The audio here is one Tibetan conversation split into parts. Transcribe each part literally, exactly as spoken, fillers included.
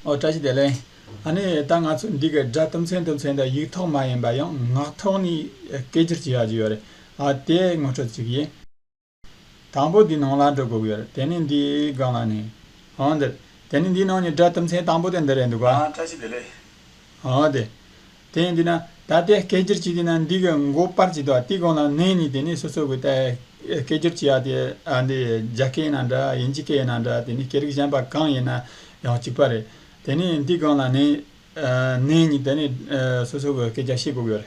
ཨོ། བཀྲ་ཤིས་བདེ་ལེགས། ཨ་ནི་ད་ང་ཚོ་འདི་གི་སྒྲ་དུམ་ཚན་དུམ་ཚན་དང་ཡིག་ཐོག་མ་ཡིན་པ་ཡང་ངག་ཐོག་ནས་སྐད་སྒྱུར་བྱེད་ཡག་ཅིག་ཡོད་རེད། ཨ། དེ་ངོ་སྤྲོད་ཅིག་ཡིན། དང་པོ་འདི་ནང་ལ་འགྲོ་དགོས་ཀྱི་ཡོད་རེད། དེ་ནས་འདིའི་སྒང་ལ་ནས། ཨོ་འདིར། དེ་ནས་འདིའི་ནང་ནས་སྒྲ་དུམ་ཚན་དང་པོ་དེ་འདི་རེད་འདུག་ག་ཨ། བཀྲ་ཤིས་བདེ་ལེགས། ཨོ་དེ། དེ་ཡིན་དུས་ན་ད་ལྟའི་སྐད་སྒྱུར་བྱེད་དུས་ན་འདི་གི་མགོ་པར་གྱི་དོ་དེའི་སྒང་ལ་ནས་ནས། དེ་ནས་སོ་སོ་གི་ད་སྐད་སྒྱུར་བྱེད་ཡག་དེ། ཨ། འདི་རྒྱ་སྐད་ཡིན་ན་འདྲ། དབྱིན་ཇི་སྐད་ཡིན་ན་འདྲ། དེ་ནས་སྐད་རིགས་གཞན་པ་གང་ཡིན་ན་ཡང་གཅིག་པ་རེད། དེ་ནས་འདི་སྒང་ལ་ནས། ཨ། ནས་ནས། དེ་ནས། ཨ། སོ་སོ་གི་སྐད་ཆ་བཤད་དགོས་ཀྱི་ཡོད་རེད།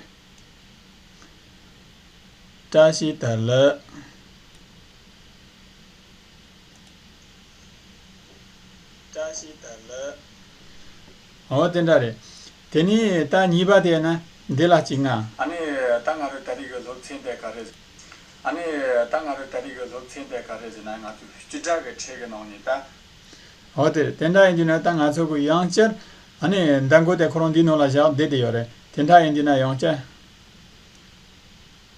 བཀྲ་ཤིས་དར་ལ། བཀྲ་ཤིས་དར་ལ། ཨོ་དེ་འདྲ་རེད། དེ་ནས་ད་གཉིས་པ་དེ་ན་འདི་ལ་གཅིག་ང་། ཨ་ནི་ད་ང་རོའི་ད་རེས་ཀྱི་སློབ་ཚན་དེ་ག་རེ། ཨ་ནི་ད་ང་རོའི་ད་རེས་ཀྱི་སློབ་ཚན་དེ་ག་རེ་ཟེར་ན། ང་ཚོའི་སྤྱི་སྒྲ་གི་ཕྲད་ཀྱི་ནང་ནས་ད། ཨོ་དེ་རེད། དེ་འདྲ་ཡིན་དུས་ན་ད་ང་ཚོ་གི་ཡང་བསྐྱར། ཨ་ནི་ཟླ་མགོ་དེ་ཁོ་རང་འདིའི་ནང་ལ་བཞག་བསྡད་དེ་ཡོད་རེད། དེ་འདྲ་ཡིན་དུས་ན་ཡང་བསྐྱར།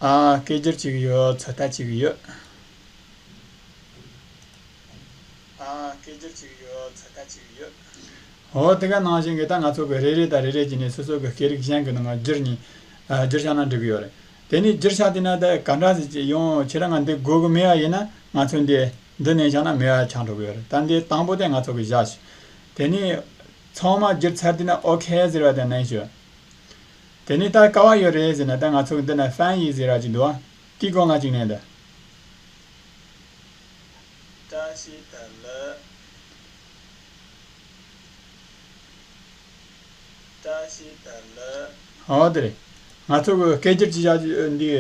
ཨ། སྐད་སྒྱུར་བྱེད་ཀྱི་ཡོད། ཚོད་ལྟ་བྱེད་ཀྱི་ཡོད། ཨ། སྐད་སྒྱུར་བྱེད་ཀྱི་ཡོད། ཚོད་ལྟ་བྱེད་ཀྱི་ཡོད། འོ། དེ་ག་ནང་བཞིན་གྱི་ད་ང་ཚོ་གི་རེ་རེ་དང་རེ་རེ་བྱས་ནས་སོ་སོ་གི་སྐད་རིགས་གཞན་གྱི་ནང་བསྒྱུར་ནས། ཨ། བསྒྱུར་བཞག་ན་འགྲིག་གི་ཡོད་རེད། དེ་ནས་བསྒྱུར་བཞག་དུས་ན་ད་ག་འདྲ་ཟིག་ཅིག་ཡོང་། ཁྱེད་རང་ང་འདི་དགོས་གི་མེད་པ་ཡིན་ན་ང་ཚོ་འདི་འདི་ནས་བཞག་ན་མེད་པ་ཆགས་འགྲོ་གི་ཡོད་རེད། ད་འདི་དང་པོ་དེ་ང་ཚོ་གི་བཞག་ཞིག་དེ་ནས་ཚང་མ་བསྒྱུར་ཚར་དུས་ན་ཨོ་ཁེ་ཟེར་བ་དེ་ནས་ཞུ། དེ་ནས་ད་ག་པར་ཡོད་རེད་ཟེར་ན། ད་ང་ཚོ་འདི་ན་翻译ཟེར་ར་ཅིག་འདུག་པ། དེའི་སྒང་ལ་ཅིག་ནས་འདི། བཀྲ་ཤིས་དར་ལ། བཀྲ་ཤིས་དར་ལ། ཨོ་དེ་རེད། ང་ཚོ་གི་སྐད་སྒྱུར་བྱེད་ཡག་འདི།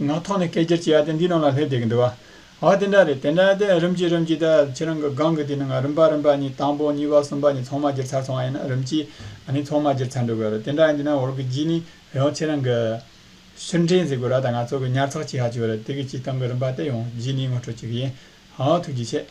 ངག་ཐོག་ནས་སྐད་སྒྱུར་བྱེད་ཡག་དེ་འདིའི་ནང་ལ་སླེབས་བསྡད་ཀྱི་འདུག་པ། ཨོ་དེ་འདྲ་རེད། དེ་འདྲ་དེ་རིམ་གྱིས་རིམ་གྱིས་ད་ཁྱེད་རང་གི་སྒང་གི་དེ་ནང་རིམ་པ་རིམ་པ་གཉིས། དང་པོ་གཉིས་པ་གསུམ་པ་གཉིས་ཚང་མ་བསྒྱུར་ཚར་སོང་བ་ཡིན་ན། རིམ་གྱིས་ཨ་ནི་ཚང་མ་བསྒྱུར་ཚར་འགྲོ་གི་རེད། དེ་འདྲ་ཡིན་དུས་ན་འོར་གི་རྗེས་ནས་ཡང་ཁྱེད་རང་གི་ཕྱིར་འཐེན་ཟེར་དགོས་ར། ད་ང་ཚོ་གི་ཉར་ཚགས་བྱེད་ཡག་ཅིག་ཡོད་རེད། དེ་གི་ཅིག་སྟེང་གི་རིམ་པ་དེ་ཡང་རྗེས་ནས་ངོ་སྤྲོད་བྱེད་གི་ཡིན། ཨོ་ཐུགས་རྗེ་ཆེ།